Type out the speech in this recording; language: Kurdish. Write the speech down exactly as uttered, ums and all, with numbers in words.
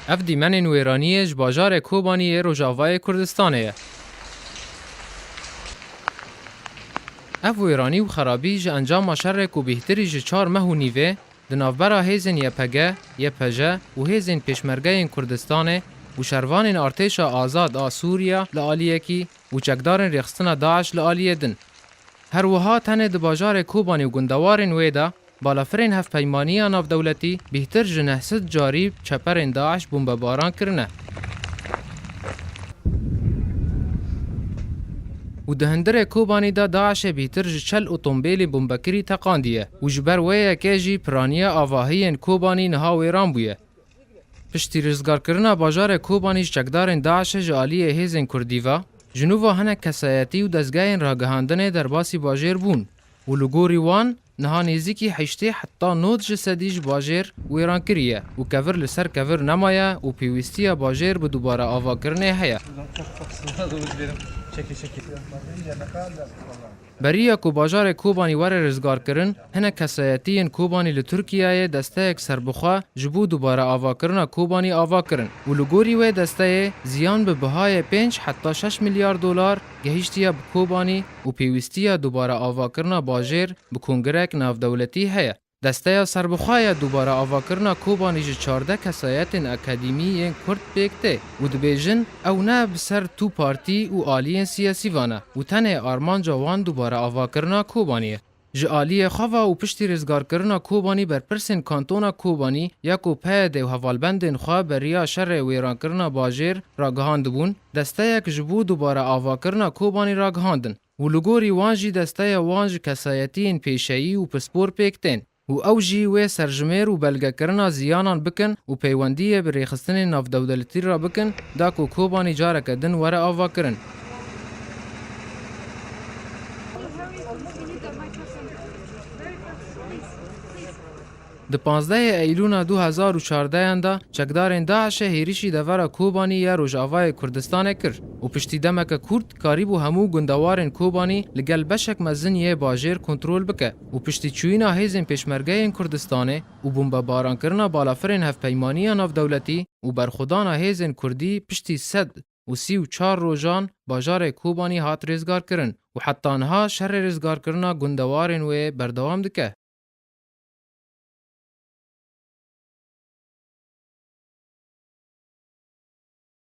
Ev dîmenên wêraniyê ji bajarê Kobanî yê Rojavayê Kurdistanê ye. Ev wêranî û xerabî ji encama şerê ku bêhtirî ji çar meh û nîvê di navbera hêzên Y P G, Y P J û hêzên Pêşmergeyên Kurdistanê û şervanên Artêşa Azad a Sûriya li aliyekî û çekdarên rêxistina DAIŞ li aliyê din. Her wiha tenê di bajarê Kobanî û gundewarên wê de balafirên hevpeymaniya navdewletî bêhtir ji neh sed carî çeperên DAIŞ bombebaran kirine. Û di hundirê Kobanî de DAIŞê bêhtir ji çel otombêlên bombekirî teqandiye û ji ber wê yekê jî piraniya avahiyên Kobanî niha wêran bûye. Piştî rizgarkirina bajarê Kobanî ji çekdarên DAIŞê ji aliyê hêzên Kurdî ve, ji nû ve hinek kesayetî û dezgehên ragihandinê derbasî bajêr bûn û li gorî wan niha nêzîkî heştê heta nod ji sedî ji bajêr wêran kiriye û kevir li ser kevir nemaye û pêwîstiya bajêr bi dubare avakirinê heye. Beriya ku bajarê Kobanî were rizgarkirin, hinek kesayetiyên Kobanî li Tirkiyeyê desteyek serbixwe ji bo dubare avakirina Kobanî ava kirin û li gorî wê desteyê ziyan bi bihayê pênc heta şeş milyar dolar gehiştiye bi Kobanî û pêwîstiya dubare avakirina bajêr bi kongirek navdewletî heye. Desteya serbixwe ya dubare avakirina Kobanî ji çardeh kesayetên akademî yên Kurd pêk tê û dibêjin ew ne bi ser tu partî û aliyên siyasî ve ne û tenê armanca wan dubare avakirina Kobanî ye. Ji aliyê xwe ve û piştî rizgarkirina Kobanî berpirsên kantona Kobanî ya ku P Y D û hevalbendên xwe beriya şerê wêrankirina bajêr ragihandibûn, desteyek ji bo dubare avakirina Kobanî ragihandin û li gorî wan jî desteya wan ji kesayetiyên pêşeyî û pispor pêk tên û ew jî wê serjimêr û belgekirina ziyanan bikin û peywendiyê bi rêxistinên navdewletî re bikin, da ku Kobanî careke din were avakirin. Di panzdehê Eylûna du hezar û çardehan de çekdarên DAIŞê hêrişî devera Kobanî ya Rojavayê Kurdistanê kir û piştî demeke kurt karîbû hemû gundewarên Kobanî li gel beşek mezin yê bajêr kontrol bike û piştî çûyîna hêzên Pêşmergeyên Kurdistanê û bombebarankirina balafirên hevpeymaniya navdewletî û berxwedana hêzên Kurdî piştî sed û sî û çar rojan bajarê Kobanî hat rêzgarkirin û heta niha şerê rêzgarkirina gundewarên wê berdewam dike.